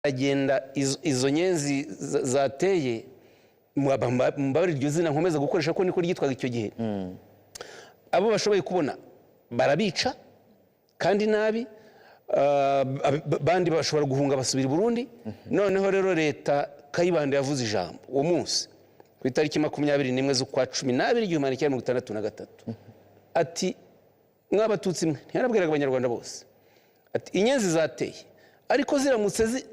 Baragenda, izo nyenzi zateye, mbabarire iryo zina nkomeza gukoresha ko niko ryitwaga icyo gihe. Abo bashoboye kubona barabica kandi nabi, bandi bashobora guhunga basubira i Burundi. Noneho rero leta Kayibanda yavuze ijambo uwo munsi ku itariki 21 z'ukwa 12 1963, ati: "Mw'Abatutsi mwe," ntiyarabwiraga Abanyarwanda bose, ati: "Inyenzi zateye, ariko ziramutse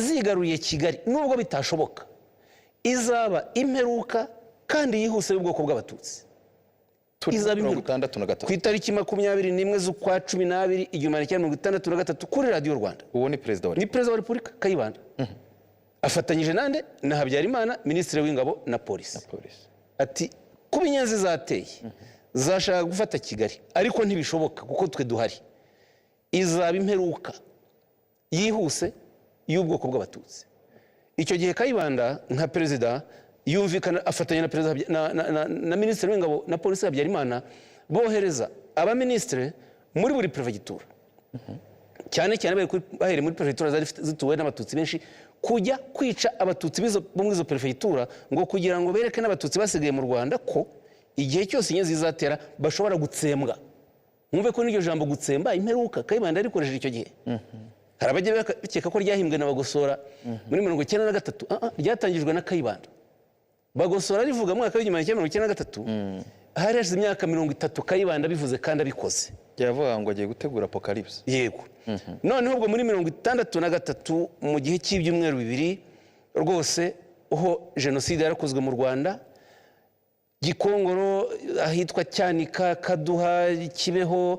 zigaruye Kigali, nubwo bitashoboka, izaba imperuka kandi yihuse y'ubwoko bw'Abatutsi." Turi Izaba mirongo imperuka. itandatu na gatatu. Ku itariki 21 z'ukwa 12 1963, kuri Radiyo Rwanda. Uwo ni perezida wa Ni perezida wa repubulika Kayibanda, afatanyije nande? Na Habyarimana, minisitiri w'ingabo na polisi. Polisi. Ati: "Kuba inyenzi zateye, zashaka gufata Kigali, ariko ntibishoboka kuko twe duhari, izaba imperuka yihuse y'ubwoko bw'Abatutsi." Icyo gihe Kayibanda nka perezida yumvikana afatanya na perezida na minisitiri w'ingabo na polisi Habyarimana, bohereza abaminisitiri muri buri perefegitura, cyane cyane bahereye muri perefegitura zari zituwe n'Abatutsi benshi, kujya kwica Abatutsi bo muri izo perefegitura, ngo kugira ngo bereke n'Abatutsi basigaye mu Rwanda ko igihe cyose inyenzi zizatera bashobora gutsembwa. Mwumve ko n'iryo jambo gutsemba, imperuka, Kayibanda yarikoresheje icyo gihe. Hari abajya bakeka ko ryahimbwe na Bagosora muri 93. Ah, ah, ryatangijwe na Kayibanda. Bagosora rivuga mu mwaka w'1993, hari hashize imyaka 30 Kayibanda abivuze kandi abikoze. Yavuga ngo agiye gutegura apocalypse. Yego. Noneho ubwo muri 63, mu gihe cy'ibyumweru 2 rwose, ho jenoside yarakozwe mu Rwanda. Gikongoro, ahitwa Cyanika, Kaduha, Kibeho,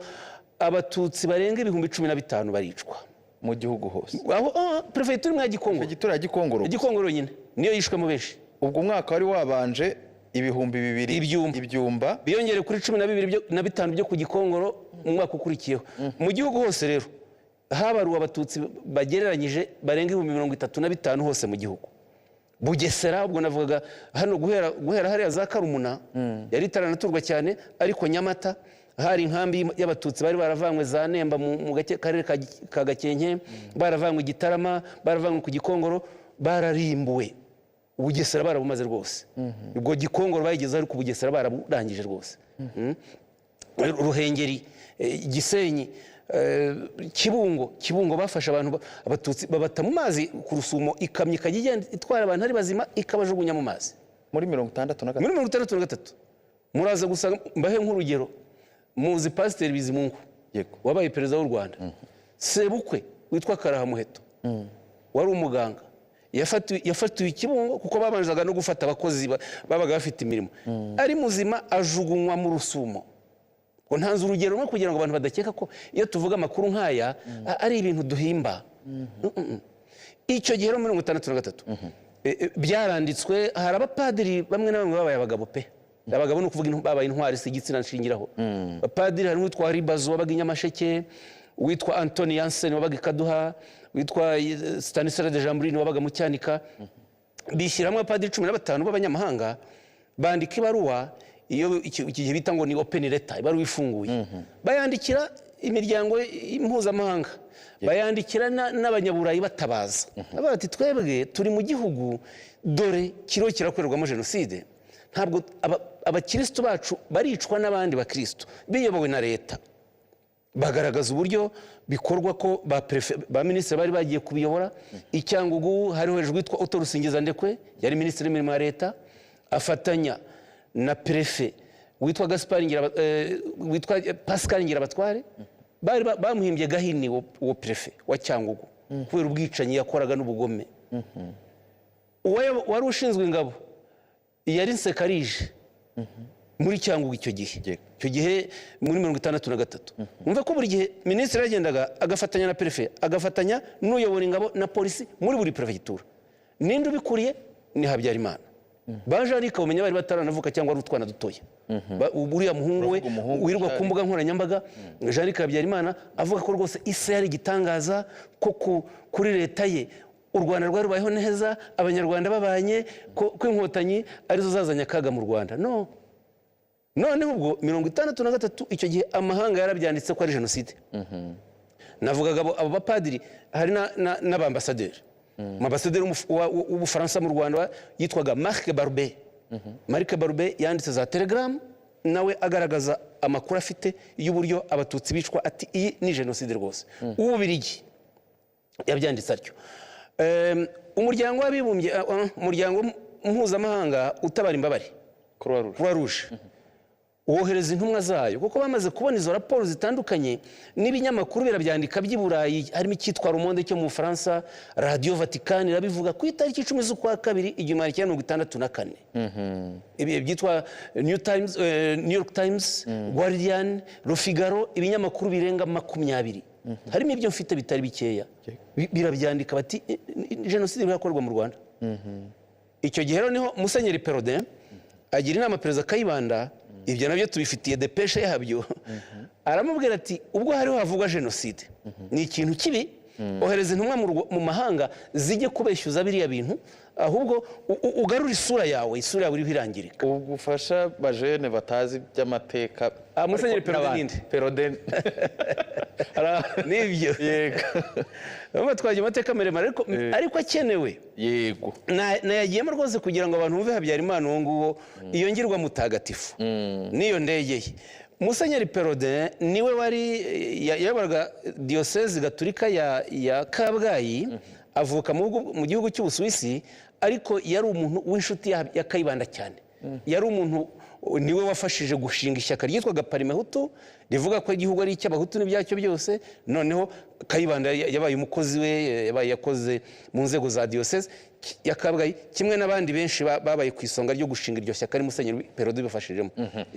Abatutsi barenga 15,000 baricwa. Mu gihugu hose? Aho perefegitura imwe ya Gikongoro. Perefegitura ya Gikongoro. Gikongoro nyine niyo yishwemo benshi. Ubwo umwaka wari wabanje 2000. Ibyumba. Ibyumba. Biyongere kuri 12 na bitanu byo ku Gikongoro mu mwaka ukurikiyeho. Mu gihugu hose rero habaruwe Abatutsi bagereranyije barenga 35,000 hose mu gihugu. Bugesera, ubwo navugaga hano guhera hariya za Karumuna, yari itaranaturwa cyane, ariko Nyamata hari inkambi y'Abatutsi bari baravanywe za Nemba mu karere ka Gakenke, baravanywe Gitarama, baravanywe ku Gikongoro, bararimbuwe. Bugesera barabumaze rwose. Ubwo Gikongoro bayigezeho, ariko Bugesera baraburangije rwose. Ruhengeri, Gisenyi, Kibungo. Kibungo bafashe abantu Abatutsi babata mu mazi ku Rusumo, ikamyo ikajya igenda itwara abantu ari bazima ikabajugunya mu mazi. Muri 63? Muri 63. Muraza gusanga, mbahe nk'urugero, muzi Pasiteri Bizimungu? Yego. Wabaye perezida w'u Rwanda. Sebukwe witwa Karahamuheto wari umuganga, yafatiwe i Kibungo, kuko babanzaga no gufata abakozi babaga bafite imirimo, ari muzima ajugunywa mu Rusumo. Ngo ntanze urugero rumwe kugira ngo abantu badakeka ko iyo tuvuga amakuru nk'aya ari ibintu duhimba. Icyo gihe rero 63 byaranditswe. Hari abapadiri bamwe na bamwe babaye abagabo pe. Abagabo ni ukuvuga babaye intwari, si igitsina nshingiraho. Abapadiri harimo uwitwa Ribazo wabaga i Nyamasheke, uwitwa Antoni Yansen wabaga i Kaduha, witwa Stanislas de Jambrini wabaga mu Cyanika. Bishyiramo abapadiri 15 b'abanyamahanga, bandika ibaruwa, iyo iki gihe bita ngo ni open letter, ibaruwa ifunguye, bayandikira imiryango mpuzamahanga, bayandikira n'Abanyaburayi, batabaza. Bavuga bati: "Twebwe turi mu gihugu, dore kiriho kirakorerwamo jenoside, ntabwo abakirisitu bacu baricwa n'abandi bakirisitu biyobowe na leta." Bagaragaza uburyo bikorwa, ko ba ba minisitiri bari bagiye kubiyobora. I Cyangugu hariho hejuru witwa Otto Rusingizandekwe, yari minisitiri w'imirimo ya leta, afatanya na perefe witwa Gaspard witwa Pascal Ngirabatware. Bari bamuhimbye Gahini uwo perefe wa Cyangugu kubera ubwicanyi yakoraga n'ubugome. Wari ushinzwe ingabo yari Nsekarije muri Cyangugu icyo gihe. Icyo gihe muri 63, wumve ko buri gihe minisitiri yagendaga agafatanya na perefe, agafatanya n'uyobora ingabo na polisi muri buri perefegitura. Ninde ubikuriye? Ni Habyarimana. Ba Jean Luc bamenya bari bataranavuka cyangwa ari utwana dutoya. Uriya muhungu we Uravuga umuhungu wirirwa ku Jean mbuga nkoranyambaga, Jean Luc Habyarimana, avuga ko rwose isi yari igitangaza, ko kuri leta ye u Rwanda rwari rubayeho neza, Abanyarwanda babanye, ko Inkotanyi arizo zazanye akaga mu Rwanda. No noneho ubwo 63, icyo gihe amahanga yarabyanditse ko ari jenoside. Navugaga abo bapadiri, hari n'abambasaderi. Ambasaderi w'Ubufaransa mu Rwanda yitwaga Marc Barbey. Marc Barbey yanditse za telegram, nawe agaragaza amakuru afite y'uburyo Abatutsi bicwa, ati iyi ni jenoside rwose. Uw'Ububirigi yabyanditse atyo. Umuryango w'Abibumbye, umuryango mpuzamahanga utabara imbabare, Croix Rouge. Croix Rouge, wohereza intumwa zayo kuko bamaze kubona izo raporo zitandukanye, n'ibinyamakuru birabyandika by'i Burayi, harimo icyitwa Le Monde cyo mu Bufaransa, Radiyo Vatikani irabivuga ku itariki 10 z'ukwa kabiri 1964. Ibi byitwa New Times, New York Times, Guardian, Le Figaro, ibinyamakuru birenga 20, harimo ibyo mfite bitari bikeya, birabyandika bati jenoside irakorwa mu Rwanda. Icyo gihe rero niho Musenyeri Perraudin agira inama Perezida Kayibanda, ibyo nabyo tubifitiye dépêche yabyo, aramubwira ati ubwo hariho havugwa jenoside, ni ikintu kibi, ohereza intumwa mu mahanga zijye kubeshyuza biriya bintu, ahubwo ugarure isura yawe, isura yawe iriho irangirika. Ubwo ufasha bajene batazi iby'amateka. Ah, Musenyeri Ariko Perraudin n'abandi. ninde? Perraudin. Nibyo. Urumva twagiye amateka maremare, ariko akenewe. Nayagiyemo rwose kugira ngo abantu bumve Habyarimana uwo nguwo, iyo ngirwa mutagatifu n'iyo ndege ye. Musenyeri Perraudin niwe wari yayoboraga Diyosezi Gaturika ya Kabgayi, avuka mu gihugu cy'Ubusuwisi, ariko yari umuntu w'inshuti ya Kayibanda cyane. Yari umuntu, niwe wafashije gushinga ishyaka ryitwaga Parimehutu, rivuga ko igihugu ari icy'Abahutu n'ibyacyo byose. Noneho Kayibanda yabaye umukozi we, yabaye yakoze mu nzego za diyoseze ya Kabgayi, kimwe n'abandi benshi babaye ku isonga ryo gushinga iryo shyaka, ari Musenyeri Perraudin bifashijemo.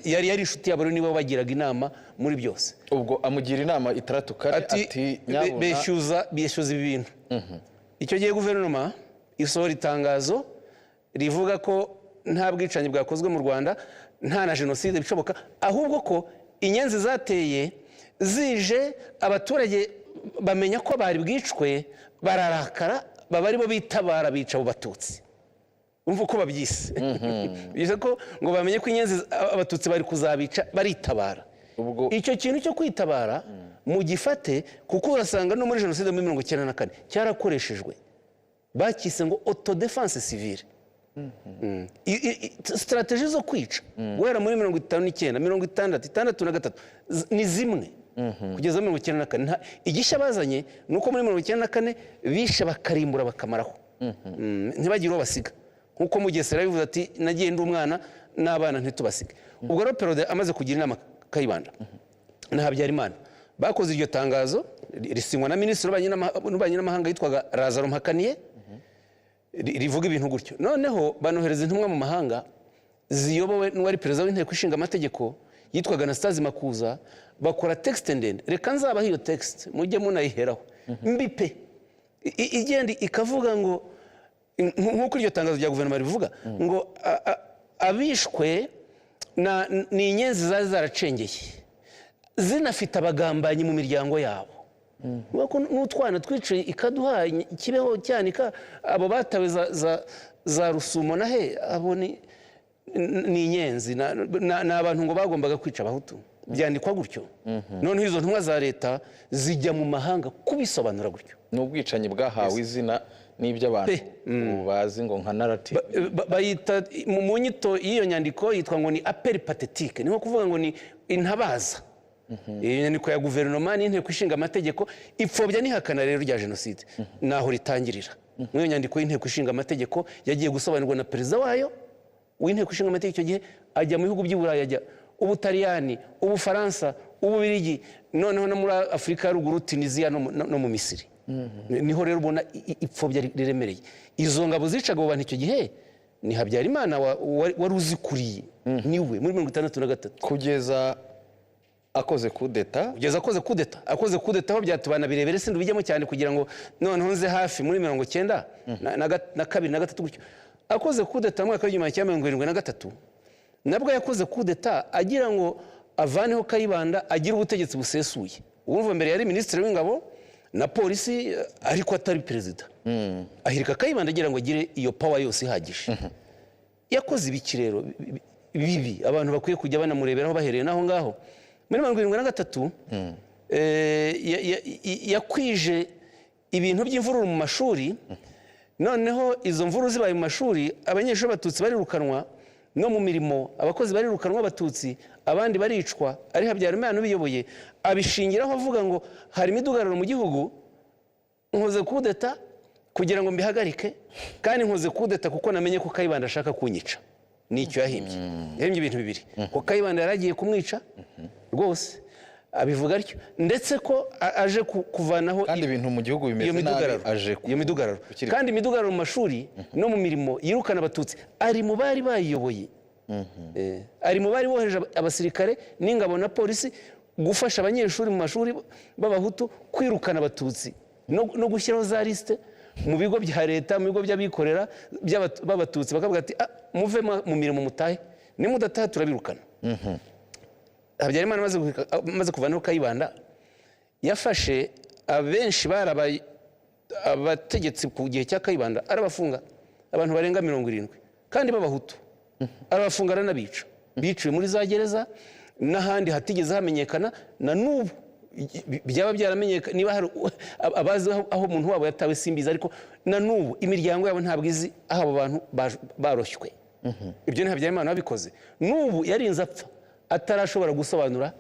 Yari inshuti yabo rero, niwe bagiraga inama muri byose. Ubwo amugira inama 64. Ati ati nyabuna beshyuza ibi bintu. Icyo gihe guverinoma isohora itangazo rivuga ko nta bwicanyi bwakozwe mu Rwanda, nta na jenoside bishoboka, ahubwo ko inyenzi zateye zije, abaturage bamenya ko bari bwicwe, bararakara, baba aribo bitabara, bica abo Batutsi. Umva uko babyise, bivuze ko ngo bamenye ko inyenzi Abatutsi bari kuzabica, baritabara. Ubwo Icyo kintu cyo kwitabara mugifate, kuko urasanga no muri jenoside muri 94 cyarakoreshejwe, bakise ngo autodéfense civile. Stratégie zo kwica guhera muri 59, 60, 63 ni zimwe kugeza muri 94. Igishya bazanye ni uko muri 94 bishe, bakarimbura, bakamaraho, ntibagire uwo basiga, nk'uko Mugesera yabivuze ati nagiye ndi umwana n'abana ntitubasige. Ubwo rero Perraudin amaze kugira inama Kayibanda na Habyarimana, bakoze iryo tangazo, risinywa na minisitiri w'ububanyi n'amahanga yitwaga Lazaro Mpakaniye, rivuga ibintu gutyo. Noneho banohereza intumwa mu mahanga ziyobowe n'uwari perezida w'Inteko Ishinga Amategeko yitwaga Anastase Makuza, bakora texte ndende. Reka nzabaho iyo texte mujye munayiheraho, mbi pe. Igenda ikavuga ngo nk'uko iryo tangazo rya guverinoma ribivuga, ngo abishwe ni inyenzi zari zaracengeye, zinafite abagambanyi mu miryango yabo. Nuko ko n'utwana twiciye ikaduha Kibeho, Cyanika, abo batawe za Rusumo na he, abo ni inyenzi, ni abantu ngo bagombaga kwica Abahutu. Byandikwa gutyo. Noneho izo ntumwa za leta zijya mu mahanga kubisobanura gutyo. Ni ubwicanyi bwahawe izina n'iby'abantu ubu bazi ngo nka narrative. Bayita mu nyito y'iyo nyandiko yitwa ngo ni appel pathétique, ni nko kuvuga ngo ni intabaza. Iyo nyandiko ya guverinoma n'Inteko Ishinga Amategeko ipfobya n'ihakana rero rya jenoside naho ritangirira, muri iyo nyandiko y'Inteko Ishinga Amategeko yagiye gusobanurwa na perezida wayo w'Inteko Ishinga Amategeko. Icyo gihe ajya mu bihugu by'i Burayi, ajya Ubutaliyani, Ubufaransa, Ububirigi, noneho no muri Afurika ya Ruguru, Tunisiya no mu Misiri. Niho rero ubona ipfobya riremereye. Izo ngabo zicaga abo bantu icyo gihe ni Habyarimana wari uzikuriye, niwe muri 63. Kugeza akoze kudeta. Kugeza akoze kudeta. Akoze kudeta aho byatubana birebere, sindi ubijyemo cyane kugira ngo noneho nze hafi muri 92 na gatatu gutyo. Akoze kudeta mu mwaka w'1973, nabwo yakoze kudeta agira ngo avaneho Kayibanda, agire ubutegetsi busesuye. Urumva mbere yari minisitiri w'ingabo na polisi, ariko atari perezida. Ahirika Kayibanda agira ngo agire iyo power yose ihagije. Yakoze ibiki rero bibi abantu bakwiye kujya banamureberaho bahereye n'aho ngaho? Muri 73 Yakwije ibintu by'imvururu mu mashuri. Noneho izo mvururu zibaye mu mashuri, abanyeshuri b'Abatutsi barirukanwa, no mu mirimo abakozi barirukanwa Abatutsi, abandi baricwa. Ari Habyarimana ubiyoboye, abishingiraho avuga ngo hari imidugararo mu gihugu, nkoze kudeta kugira ngo mbihagarike, kandi nkoze kudeta kuko namenye ko Kayibanda ashaka kunyica. Nicyo yahimbye. Yahimbye ibintu bibiri: ko Kayibanda yari agiye kumwica rwose, abivuga atyo, ndetse ko aje kuvanaho kandi ibintu mu gihugu iyo bimeze nabi, midugararo, aje iyo midugararo. Kandi imidugararo mu mashuri no mu mirimo yirukana Abatutsi, ari mu bari bayiyoboye. Ari mu bari bohereje abasirikare n'ingabo na polisi gufasha abanyeshuri mu mashuri b'Abahutu kwirukana Abatutsi no gushyiraho za lisite mu bigo bya leta, mu bigo by'abikorera b'Abatutsi, bakavuga ati: "Ah, muve mu mirimo mutahe, nimudataha turabirukana." Habyarimana amaze kuvanaho Kayibanda, yafashe abenshi bari abategetsi ku gihe cya Kayibanda, arabafunga, abantu barenga 70 kandi b'Abahutu, arabafunga, aranabica. Biciwe muri za gereza n'ahandi hatigeze hamenyekana na n'ubu. Byaba byaramenyekana, niba hari abazi aho umuntu wabo yatawe simbizi, ariko na n'ubu imiryango yabo ntabwo izi aho abo bantu baroshywe. Ibyo ni Habyarimana wabikoze. N'ubu yarinze apfa atarashobora gusobanura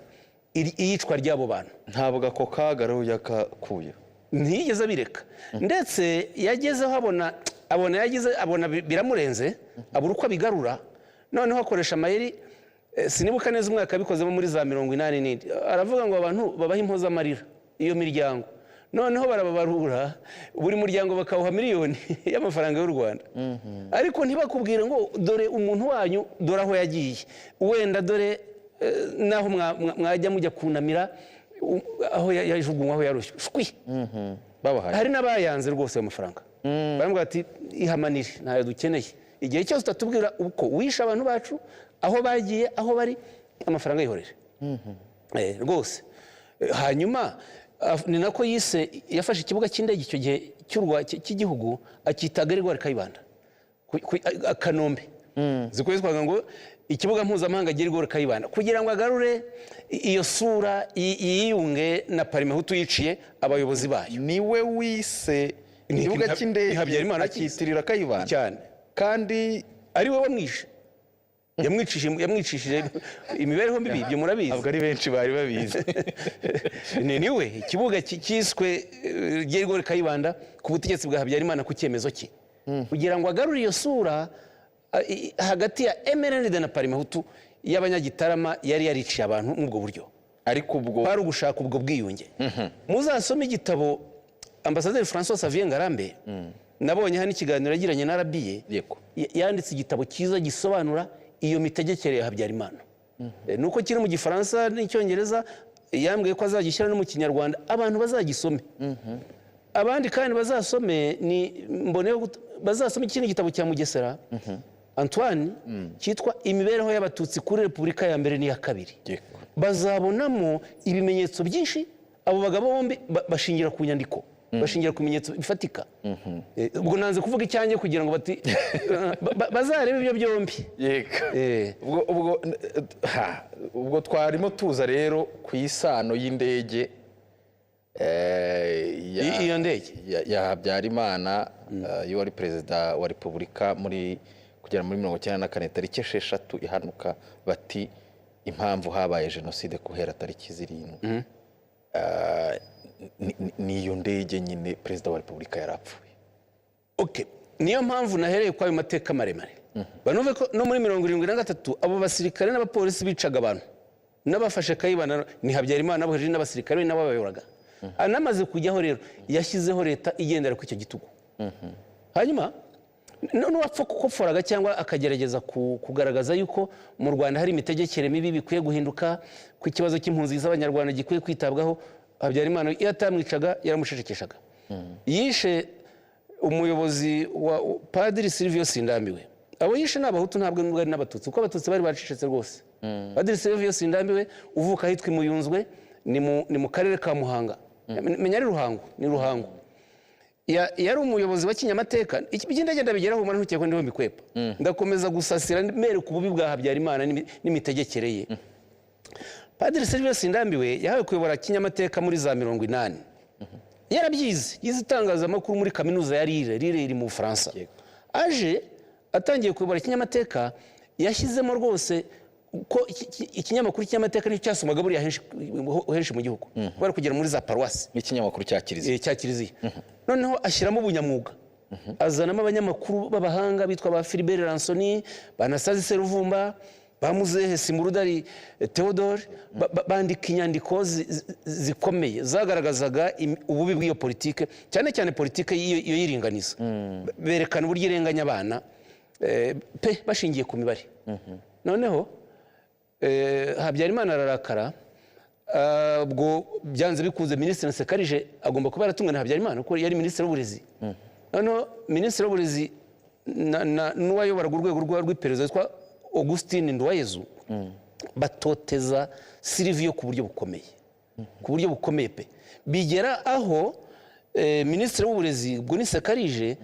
iyicwa ry'abo bantu. Ntabwo ako kaga rero yakakuye. Ntiyigeze abireka, ndetse yagezeho abona yagize, abona biramurenze, abura uko abigarura. Noneho akoresha amayeri. Sinibuka neza umwaka yabikozemo, muri za 80 n'indi. Aravuga ngo abantu babahe impozamarira iyo miryango. Noneho barababarura, buri muryango bakawuha miliyoni y'amafaranga y'u Rwanda, ariko ntibakubwire ngo dore umuntu wanyu, dore aho yagiye, wenda dore n'aho mwajya mujya kunamira aho yajugunywe, aho yaroshywe, shwi. Babahaye. Hari n'abayanze rwose ayo mafaranga, baramubwira ati: "Ihamanire, ntayo dukeneye. Igihe cyose utatubwira uko wishe abantu bacu, aho bagiye, aho bari, amafaranga yihorere." Rwose. Hanyuma ni nako yise, yafashe ikibuga cy'indege icyo gihe cy'igihugu, akita Gregoire Kayibanda Kanombe. Zikoreshwaga ngo ikibuga mpuzamahanga Gregoire Kayibanda, kugira ngo agarure iyo sura, yiyunge na Parmehutu yiciye abayobozi bayo. Niwe wise ikibuga cy'indege Ni Habyarimana cyise. akitirira Kayibanda? Cyane. Kandi ari we wamwishe, yamwicishije imibereho mibi, ibyo murabizi. Ntabwo ari benshi bari babizi. Ni niwe ikibuga cyiswe Gregoire Kayibanda ku butegetsi bwa Habyarimana, ku cyemezo cye, kugira ngo agarure iyo sura hagati ya MRND na Parmehutu y'Abanyagitarama yari yariciye abantu muri ubwo buryo. Ariko ubwo Kwari ugushaka ubwo bwiyunge. Muzasome igitabo Ambasaderi François Xavier Ngarambe, nabonye hano ikiganiro yagiranye na RBA. Yanditse igitabo cyiza gisobanura iyo mitegekere ya Habyarimana. Nuko kiri mu Gifaransa n'Icyongereza, yambwiye ko azagishyira no mu Kinyarwanda, abantu bazagisome. Abandi kandi bazasome, ni mboneyeho bazasome ikindi gitabo cya Mugesera Antoine cyitwa "Imibereho y'Abatutsi kuri Repubulika ya mbere n'iya kabiri". Bazabonamo ibimenyetso byinshi. Abo bagabo bombi bashingira ku nyandiko, bashingira ku bimenyetso bifatika. Ubwo nanze kuvuga icyanjye kugira ngo bati bazarebe ibyo byombi. Ubwo twarimo tuza rero ku isano y'indege Iyo ndege. ya Habyarimana, iyo wari perezida wa Repubulika muri kugera muri 94, tariki 6 ihanuka, bati impamvu habaye jenoside guhera tariki 7 ni iyo ndege nyine, perezida wa Repubulika yarapfuye. Okay. Niyo mpamvu nahereye kuri ayo mateka maremare. Banumve ko no muri 73 abo basirikare n'abapolisi bicaga abantu n'abafashe Kayibanda, ni Habyarimana abohereje n'abasirikare be, nabo babayoboraga. Anamaze kujyaho rero, yashyizeho leta igendera ku icyo gitugu. Hanyuma n'uwapfa kukopforaga cyangwa akagerageza kugaragaza yuko mu Rwanda hari imitegekere mibi, bikwiye guhinduka, ko ikibazo cy'impunzi z'Abanyarwanda gikwiye kwitabwaho, Habyarimana iyo atamwicaga yaramucecekeshaga. Yishe umuyobozi wa Padiri Silvio Sindambiwe. Abo yishe ni Abahutu, ntabwo nubwo ari n'Abatutsi, kuko Abatutsi bari bacecetse rwose. Padiri Silvio Sindambiwe uvuka ahitwa i Muyunzwe, ni mu karere ka Muhanga, menya ari Ruhango, ni Ruhango. Yari umuyobozi wa Kinyamateka. Iki ndagenda bigeraho, mbona ntukeke ko ndiho mbikwepa, ndakomeza gusasira mereka ububi bwa Habyarimana n'imitegekere ye. Padiri Silvio Sindambiwe yahawe kuyobora Kinyamateka muri za 80. Yarabyize, yize itangazamakuru muri kaminuza ya Lille. Lille iri mu Bufaransa. Aje atangiye kuyobora Kinyamateka, yashyizemo rwose ko ikinyamakuru Kinyamateka nicyo cyasomaga buriya henshi henshi mu gihugu, kubera kugera muri za paruwasi. N'ikinyamakuru cya kiliziya. Cya kiliziya. Noneho ashyiramo ubunyamwuga, azanamo abanyamakuru b'abahanga bitwa ba Philibert Ransoni, ba Anastase Seruvumba, ba Muzehe Simurudari Theodore, bandika inyandiko zikomeye zagaragazaga ububi bw'iyo politike, cyane cyane politike y'iyo y'iringaniza. Berekana uburyo irenganya abana pe, bashingiye ku mibare. Noneho Habyarimana ararakara. Ubwo byanze bikunze Minisitiri Nsekarije agomba kuba yaratumwe na Habyarimana, kuko yari Minisitiri w'Uburezi. Noneho Minisitiri w'Uburezi n'uwayoboraga urwego rw'iperereza witwa Augustin Nduwayezu batoteza Siliviyo ku buryo bukomeye, ku buryo bukomeye pe, bigera aho Minisitiri w'Uburezi, ubwo ni Nsekarije,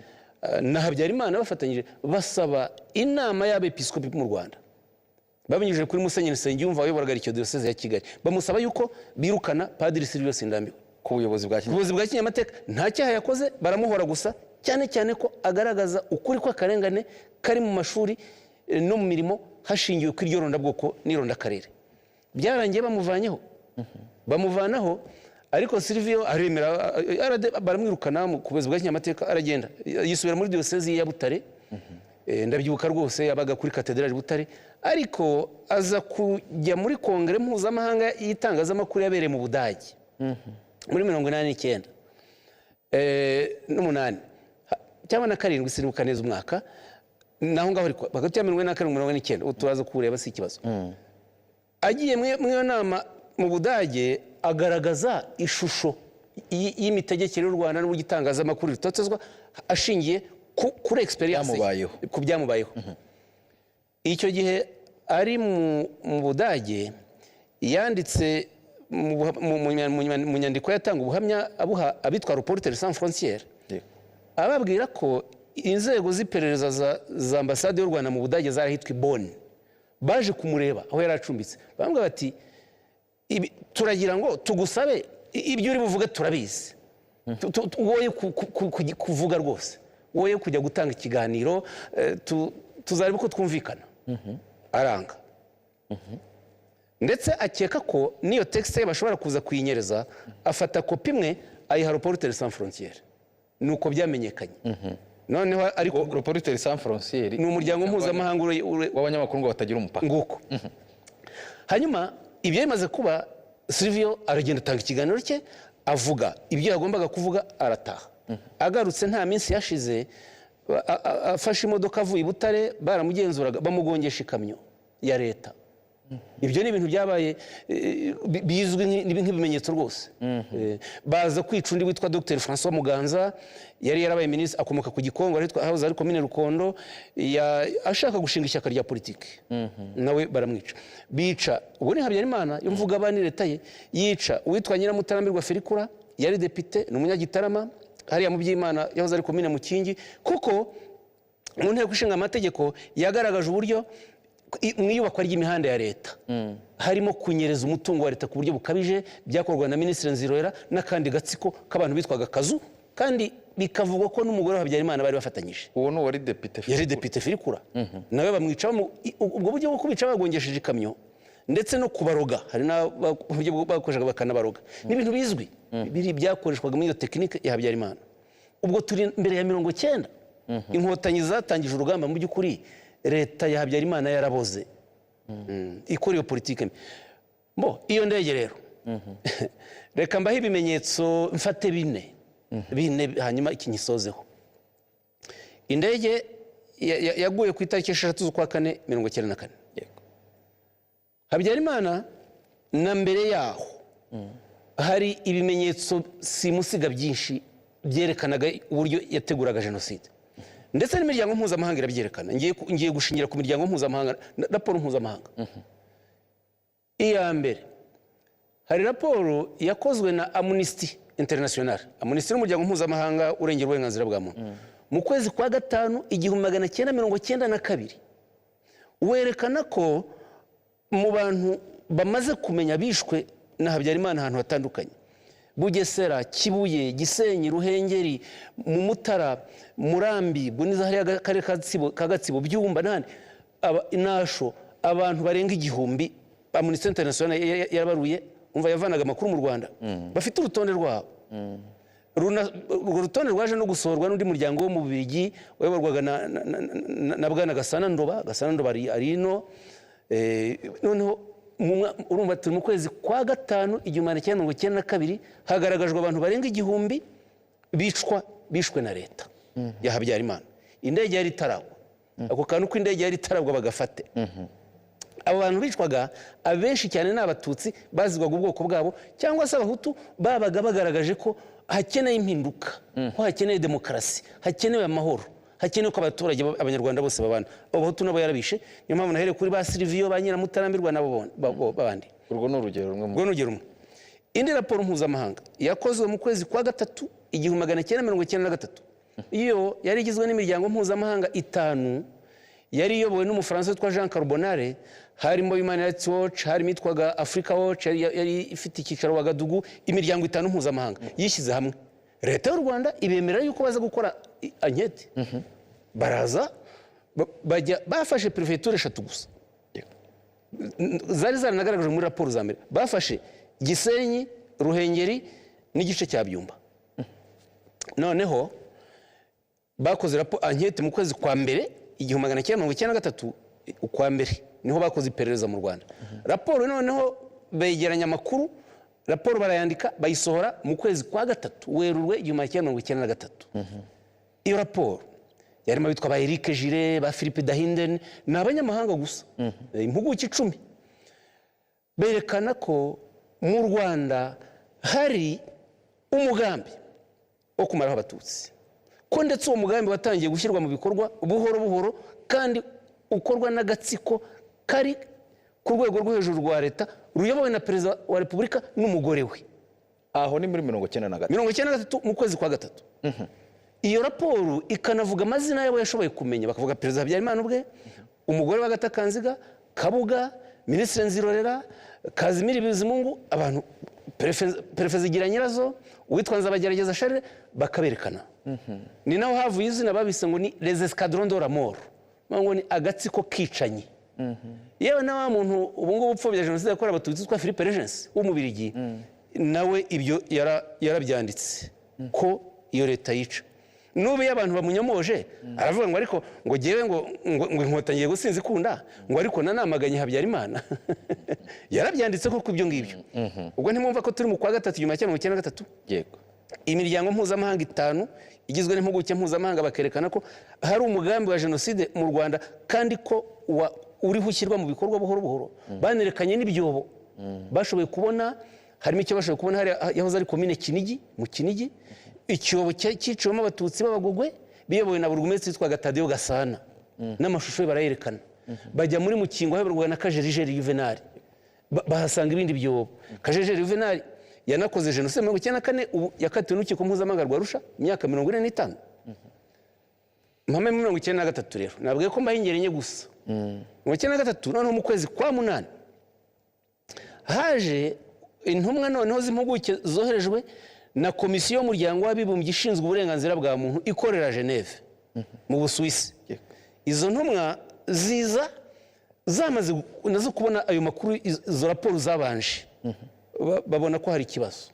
na Habyarimana bafatanyije basaba inama y'Abepiskopi mu Rwanda, babinyujije kuri Musenyeri Nsengiyumva wayoboraga icyo diyoseze ya Kigali, bamusaba yuko birukana Padiri Silvio Sindambiwe ku buyobozi bwa ubuyobozi bwa Kinyamateka. Nta cyaha yakoze, baramuhora gusa, cyane cyane ko agaragaza ukuri kw'akarengane kari mu mashuri no mu mirimo hashingiwe ku iryo rondabwoko n'irondakarere. Byarangiye bamuvanyeho, bamuvanaho, ariko Silvio aremera, baramwirukana ku buyobozi bwa Kinyamateka, aragenda yisubira muri diyosezi ya Butare. Ndabyibuka rwose yabaga kuri katedrali Butare, ariko aza kujya muri kongere mpuzamahanga y'itangazamakuru yabereye mu Budage muri 89 n'umunani cyangwa na karindwi, sinibuka neza umwaka. Naho ngaho ariko hagati ya 47, 49, ubu turaza kuwureba, si ikibazo. Agiye muri iyo nama mu Budage, agaragaza ishusho y'imitegekere y'u Rwanda n'uburyo itangazamakuru ritotezwa, ashingiye kuri experience ye, Byamubayeho. ku byamubayeho. Icyo gihe ari mu Budage, yanditse mu nyandiko yatanga ubuhamya abuha abitwa Reporters Sans Frontières, ababwira ko inzego z'iperereza za ambasade y'u Rwanda mu Budage zarahitwa i Bonn baje kumureba aho yari acumbitse, bamubwira bati: "Turagira ngo tugusabe, ibyo uri buvuge turabizi. Woye kuvuga rwose, woye kujya gutanga ikiganiro, tuzareba uko twumvikana." Aranga, ndetse akeka ko n'iyo texte ye bashobora kuza kuyinyereza, afata kopi imwe ayiha Reporters Sans Frontières. Nuko byamenyekanye noneho. Ariko Reporters Sans Frontières ni umuryango mpuzamahanga w'abanyamakuru ngo batagira umupaka. Nguko. Hanyuma ibyo bimaze kuba, Silvio aragenda atanga ikiganiro cye, avuga ibyo yagombaga kuvuga, arataha. Agarutse, nta minsi yashize, afashe imodoka avuye i Butare, baramugenzuraga, bamugongesha ikamyo ya leta. Ibyo ni ibintu byabaye bizwi nk'ibimenyetso rwose. Baza kwica undi witwa Dr François Muganza, yari yarabaye minisitiri, akomoka ku Gikongo, ahitwa hahoze ari komine Rukondo, ashaka gushinga ishyaka rya politiki, nawe baramwica. Bica, ubwo ni Habyarimana yo mvuga, bani leta ye yica uwitwa Nyiramutarambirwa Felicula, yari depite, ni umunyagitarama, hariya mu Byimana, yahoze ari komine Mukingi, kuko mu Nteko Ishinga Amategeko yagaragaje uburyo mu iyubakwa ry'imihanda ya leta harimo kunyereza umutungo wa leta ku buryo bukabije, byakorwa na Minisitiri Nzirorera n'akandi gatsiko k'abantu bitwaga Kazu, kandi bikavugwa ko n'umugore wa Habyarimana bari bafatanyije. Uwo ni uwari depite? Yari depite Filikura, nawe bamwica ubwo buryo bwo kubica bagongesheje ikamyo, ndetse no kubaroga, hari n'uburyo bakoreshaga bakanabaroga. Ni ibintu bizwi biri byakoreshwaga muri iyo tekinike ya Habyarimana. Ubwo turi mbere ya 90, Inkotanyi zatangije urugamba. Mu by'ukuri leta ya Habyarimana yaraboze, ikora iyo politike mbi. Bo iyo ndege rero, reka mbahe ibimenyetso, mfate bine bine, hanyuma iki nyisozeho. Indege yaguye ku itariki 6 z'ukwa kane 94. Habyarimana na mbere yaho hari ibimenyetso simusiga byinshi byerekanaga uburyo yateguraga jenoside, ndetse n'imiryango mpuzamahanga irabyerekana. Ngiye gushingira ku miryango mpuzamahanga, raporo mpuzamahanga. Iya mbere, hari raporo yakozwe na Amnesty International. Amnesty ni umuryango mpuzamahanga urengera uburenganzira bwa muntu. Mu kwezi kwa gatanu 1992, werekana ko mu bantu bamaze kumenya bishwe na Habyarimana ahantu hatandukanye: Bugesera, Kibuye, Gisenyi, Ruhengeri, mu Mutara, Murambi, Buniza, hariya akarere ka Gatsibo, Byumba n'ahandi. Nasho abantu barenga 1000 Amnesty International yarabaruye. Umva, yavanaga amakuru mu Rwanda, bafite urutonde rwabo. Urwo rutonde rwaje no gusohorwa n'undi muryango wo mu Bubiligi wayoborwaga na bwana Gasana Ndoba. Gasana Ndoba ari ino. Noneho urumva turi mu kwezi kwa gatanu 1992, hagaragajwe abantu barenga 1000 bicwa, bishwe na leta ya Habyarimana. Indege yari itaragwa. Ako kantu ko indege yari itaragwa bagafate. Abo bantu bicwaga, abenshi cyane ni Abatutsi bazigwaga ubwoko bwabo, cyangwa se Abahutu babaga bagaragaje ko hakeneye impinduka, ko hakeneye demokarasi, hakenewe amahoro, hakenewe ko abaturage Abanyarwanda bose babana. Abo Bahutu nabo yarabishe. Niyo mpamvu nahereye kuri ba Siliviyo, ba Nyiramutarambirwa nabo bandi. Urwo ni urugero rumwe mu Urwo ni urugero rumwe. Indi raporo mpuzamahanga yakozwe mu kwezi kwa gatatu 1993. Iyo yari igizwe n'imiryango mpuzamahanga itanu yari iyobowe n'Umufaransa witwa Jean Carbonare. Harimo Human Rights Watch, harimo itwaga Africa Watch yari ifite icyicaro Wagadugu. Imiryango itanu mpuzamahanga yishyize hamwe, leta y'u Rwanda ibemerera yuko baza gukora enquête. Baraza, bajya bafashe perefegitura eshatu gusa zari zaranagaragajwe muri raporo za mbere. Bafashe Gisenyi, Ruhengeri n'igice cya Byumba. Noneho bakoze enquête mu kwezi kwa mbere 1993. Ukwa mbere niho bakoze iperereza mu Rwanda. Raporo noneho begeranya amakuru, raporo barayandika, bayisohora mu kwezi kwa gatatu, Werurwe 1993. Iyo raporo yarimo abitwa ba Eric Gillet, ba Philippe Dahinden, ni abanyamahanga gusa, impuguke 10. Berekana ko mu Rwanda hari umugambi wo kumaraho Abatutsi, ko ndetse uwo mugambi watangiye gushyirwa mu bikorwa buhoro buhoro, kandi ukorwa n'agatsiko kari ku rwego rwo hejuru rwa leta, ruyobowe na Perezida wa Repubulika n'umugore we. Aho ni muri 93? 93, mu kwezi kwa gatatu. Iyo raporo ikanavuga amazina yabo yashoboye kumenya. Bakavuga Perezida Habyarimana ubwe, umugore wa Gatakanziga, Kabuga, Minisitiri Nzirorera, Kazimiri Bizimungu, abantu Perefe Zigiranyirazo, uwitwa Nzabagerageza Charles, bakaberekana. Ni naho havuye izina babise ngo ni les escadrons de la mort, ngo ni agatsiko kicanyi. Yewe na wa muntu ubu ngubu upfobya jenoside yakorewe Abatutsi witwa Philippe Regens w'Umubirigi, nawe ibyo yarabyanditse ko iyo leta yica. N'ubu iyo abantu bamunyomoje, aravuga ngo ariko ngo jyewe ngo Inkotanyi ngiye gusinza ikunda, ngo ariko nanamaganye Habyarimana. Yarabyanditse koko ibyo ngibyo. Ubwo ntimwumva ko turi mu kwa gatatu 1993? Yego. Imiryango mpuzamahanga itanu igizwe n'impuguke mpuzamahanga bakerekana ko hari umugambi wa jenoside mu Rwanda, kandi ko uriho ushyirwa mu bikorwa buhoro buhoro. Banerekanye n'ibyobo bashoboye kubona. Harimo icyo bashoboye kubona hariya yahoze ari komine Kinigi, mu Kinigi, icyobo cyiciwemo Abatutsi b'Abagogwe biyobowe na burugumesitiri witwaga Tadeyo Gasana, n'amashusho ye barayerekana. Bajya muri Mukingo hayoborwaga na Kajerijeri Juvenal, bahasanga ibindi byobo. Kajerijeri Juvenal yanakoze jenoside 94, ubu yakatiwe n'Urukiko Mpuzamahanga rwa Arusha imyaka 45. Mpame muri 93 rero, nabwiye ko mbaho ingero enye gusa. 93 noneho, mu kwezi kwa munani, haje intumwa noneho z'impuguke zoherejwe na Komisiyo y'Umuryango w'Abibumbye ishinzwe uburenganzira bwa muntu ikorera Geneve mu Busuwisi. Izo ntumwa ziza zamaze nazo kubona ayo makuru, izo raporo zabanje. Babona ko hari ikibazo.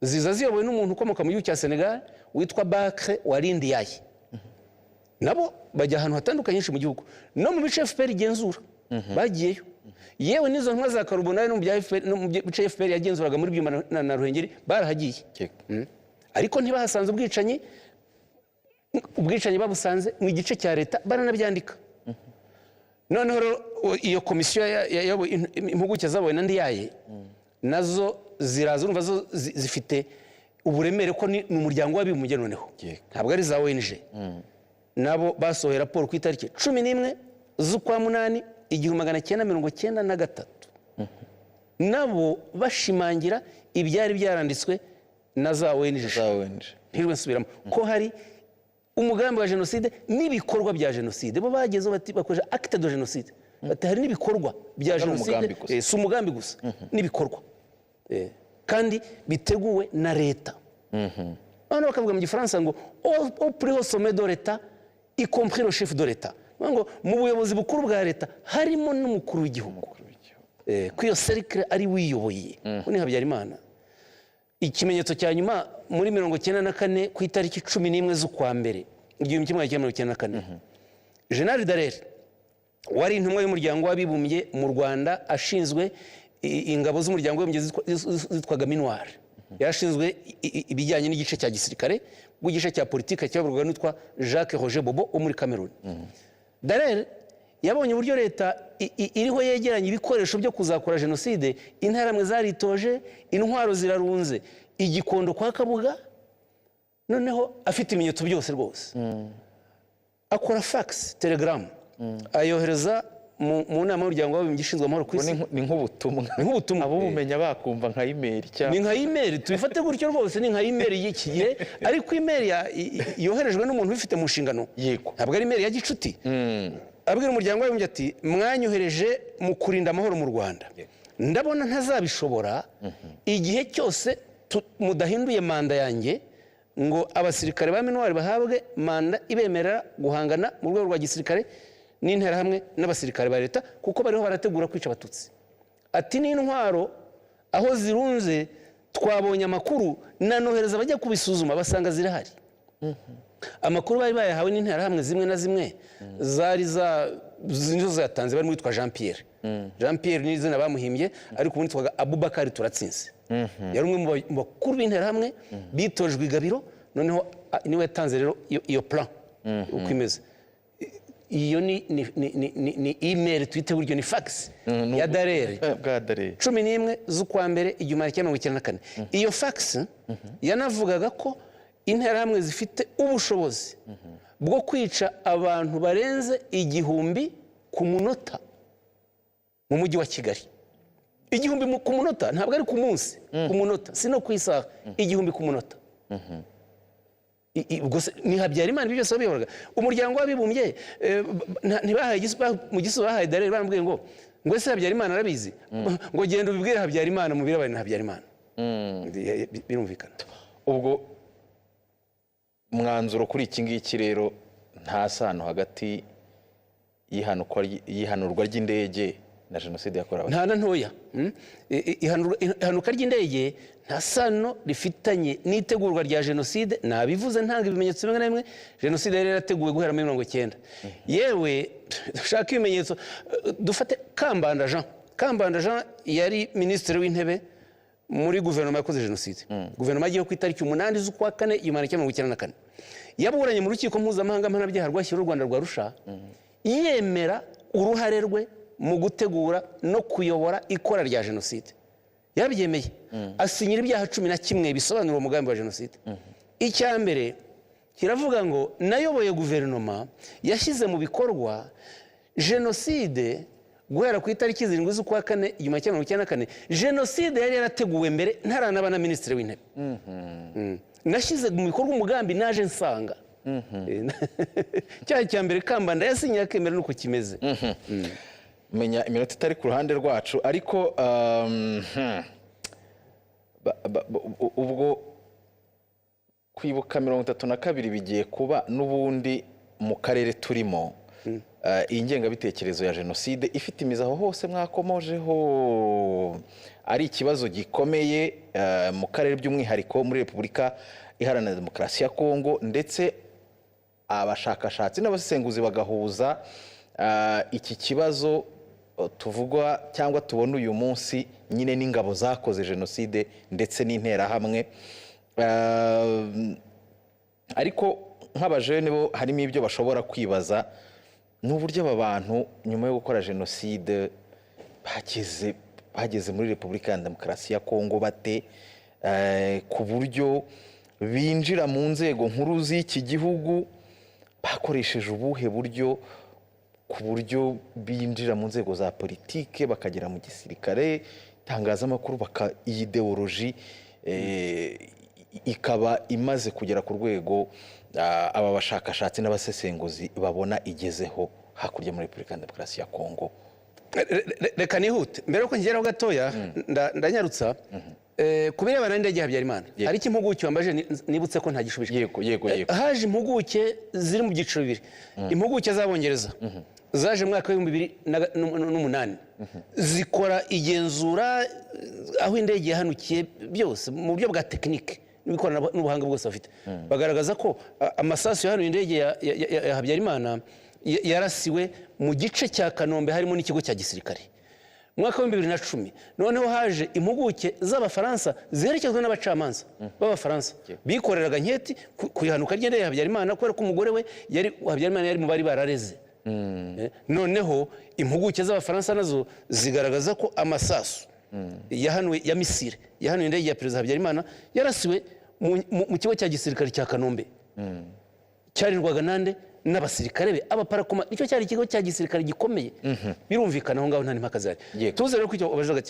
Ziza ziyobowe n'umuntu ukomoka mu gihugu cya Senegal witwa Bakre Warindiyaye. Nabo bajya ahantu hatandukanye henshi mu gihugu, no mu bice FPR igenzura bagiyeyo. Yewe n'izo ntumwa za Carbonare no mu bya FPR, no mu bice FPR yagenzuraga muri Byumba na Ruhengeri barahagiye. Ariko ntibahasanze ubwicanyi. Ubwicanyi babusanze mu gice cya leta, baranabyandika. Noneho rero iyo komisiyo impuguke zabawe na Ndiyaye nazo ziraza. Urumva zo zifite uburemere ko ni Umuryango w'Abibumbye noneho, ntabwo ari za ONG. Nabo basohoye raporo ku itariki 11 z'ukwa munani 1993, nabo bashimangira ibyari byaranditswe na za ONG. Za ONG. Ntirwe nsubiramo ko hari umugambi wa jenoside n'ibikorwa bya jenoside. Bo bagezeho bati bakoresha acte de génocide. Bati hari n'ibikorwa bya Atari jenoside. umugambi gusa. Si umugambi gusa, n'ibikorwa, kandi biteguwe na leta. Noneho bakavuga mu Gifaransa ngo au plus haut sommet de l'État, y compris le chef de l'État. Bivuga ngo mu buyobozi bukuru bwa leta harimo n'umukuru w'igihugu. Ko iyo cercle ari wiyoboye, uwo ni Habyarimana. Ikimenyetso cya nyuma, muri 94, ku itariki 11 z'ukwa mbere 1994, Jenerali Dallaire, wari intumwa y'Umuryango w'Abibumbye mu Rwanda, ashinzwe ingabo z'Umuryango w'Abibumbye zitwaga MINUAR, yarashinzwe ibijyanye n'igice cya gisirikare, bw'igice cya politiki cyayoborwaga n'uwitwa Jacques Roger Bobô wo muri Cameroon. Dallaire yabonye uburyo leta iriho yegeranya ibikoresho byo kuzakora jenoside. Interahamwe zaritoje, intwaro zirarunze igikondo kwa Kabuga. Noneho afite ibimenyetso byose rwose, akora fax, telegaramu, ayohereza mu nama y'Umuryango w'Abibumbye ishinzwe amahoro ku Ubwo isi. Ni nk'ubutumwa. Ni nk'ubutumwa. Abubumenya bakumva nka imeri Ni cyangwa nka imeri, tubifate gutyo rwose, ni nka imeri y'iki gihe, ariko imeri yoherejwe n'umuntu ubifite mu nshingano. Ntabwo ari imeri ya gicuti. Abwira Umuryango w'Abibumbye ati: "Mwanyohereje mu kurinda amahoro mu Rwanda, ndabona ntazabishobora igihe cyose mudahinduye manda yanjye ngo abasirikare ba MINUAR bahabwe manda ibemerera guhangana mu rwego rwa gisirikare n'Interahamwe n'abasirikare ba leta, kuko bariho barategura kwica Abatutsi." Ati: "N'intwaro aho zirunze twabonye amakuru, nanohereza abajya kubisuzuma basanga zirahari." Amakuru bari bayahawe n'Interahamwe zimwe na zimwe zari za nizo zatanze, barimo witwa Jean Pierre. Jean Pierre ni izina bamuhimbye, ariko ubundi yitwaga Abubakari Turatsinze. Yari umwe mu bakuru b'Interahamwe bitojwe i Gabiro. Noneho niwe yatanze rero iyo plan uko imeze. Iyo ni email, twite buryo ni fax ya Dallaire. Bwa Dallaire. 11 z'ukwa mbere 1994. Iyo fax yanavugaga ko Interahamwe zifite ubushobozi bwo kwica abantu barenze 1000 ku munota mu mujyi wa Kigali. 1000 ku munota, ntabwo ari ku munsi, ku munota, si no ku isaha, 1000 ku munota. Ubwo se ni Habyarimana ibyo byose babiyoboraga. Umuryango w'Abibumbye ntibahaye mu gisubizo bahaye Dallaire, baramubwiye ngo ese Habyarimana arabizi? Ngo genda ubibwire Habyarimana mu birebana na Habyarimana. Birumvikana. Ubwo mwanzuro kuri iki ngiki rero, nta sano hagati y'ihanurwa ry'indege na jenoside yakorewe Abatutsi? Nta na ntoya. Ihanuka ry'indege nta sano rifitanye n'itegurwa rya jenoside. Nabivuze, ntanga ibimenyetso bimwe na bimwe. Jenoside yari yarateguwe guhera muri 90. Yewe, dushaka ibimenyetso, dufate Kambanda Jean. Kambanda Jean yari Minisitiri w'Intebe muri guverinoma yakoze jenoside, guverinoma yagiyeho ku itariki 8 z'ukwa kane 1994. Yaburanye mu Rukiko Mpuzamahanga Mpanabyaha rwashyiriweho u Rwanda rwa Arusha, yemera uruhare rwe mu gutegura no kuyobora ikora rya jenoside. Yarabyemeye, asinyira ibyaha 11 bisobanura uwo mugambi wa jenoside. Icya mbere kiravuga ngo: "Nayoboye guverinoma yashyize mu bikorwa jenoside guhera ku itariki 7 z'ukwa kane 1994. Jenoside yari yarateguwe mbere ntaranaba na Minisitiri w'Intebe. Nashyize mu bikorwa umugambi naje nsanga." Cyaha cya mbere Kambanda yasinye akemera nuko kimeze. Menya iminota itari ku ruhande rwacu, ariko ubwo kwibuka 32 bigiye kuba n'ubundi mu karere turimo. Iyi ngengabitekerezo ya jenoside ifite imizi aho hose mwakomojeho, ari ikibazo gikomeye mu karere, by'umwihariko muri Repubulika Iharanira Demokarasi ya Kongo, ndetse abashakashatsi n'abasesenguzi bagahuza iki kibazo tuvugwa cyangwa tubona uyu munsi nyine n'ingabo zakoze jenoside ndetse n'Interahamwe. Ariko nk'abajene bo harimo ibyo bashobora kwibaza, ni uburyo aba bantu nyuma yo gukora jenoside bageze muri Repubulika ya Demokarasi ya Kongo bate, ku buryo binjira mu nzego nkuru z'iki gihugu, bakoresheje ubuhe buryo ku buryo binjira mu nzego za politike, bakagera mu gisirikare, itangazamakuru, baka iyi idéologie ikaba imaze kugera ku rwego aba bashakashatsi n'abasesenguzi babona igezeho hakurya muri Repubulika ya Demokarasi ya Kongo. Reka nihute mbere yuko ngeraho gatoya, ndanyarutsa. Ku birebana n'indege ya Habyarimana, hari icyo impuguke wambaje nibutse ko ntagishubije. Yego yego yego Haje impuguke ziri mu byiciro bibiri. Impuguke z'Abongereza zaje mu mwaka w'2008, zikora igenzura aho indege yahanukiye byose mu buryo bwa tekinike n'ubuhanga bwose bafite, bagaragaza ko amasasu yahanuye indege ya Habyarimana yarasiwe mu gice cya Kanombe, harimo n'ikigo cya gisirikare. Mu mwaka w'2010 noneho haje impuguke z'Abafaransa ziherekezwa n'abacamanza b'Abafaransa bikoreraga enquête ku ihanuka ry'indege ya Habyarimana, kubera ko umugore we yari Habyarimana yari mu bari barareze. Noneho impuguke z'Abafaransa nazo zigaragaza ko amasasu yahanuwe ya missile yahanuye indege ya Perezida Habyarimana yarasiwe mu kigo cya gisirikare cya Kanombe, cyarindwaga nande? N'abasirikare be abaparakoma. Nicyo cyari ikigo cya gisirikare gikomeye. Birumvikana aho ngaho nta n'impaka zihari. Tuze rero ko icyo wabazaga.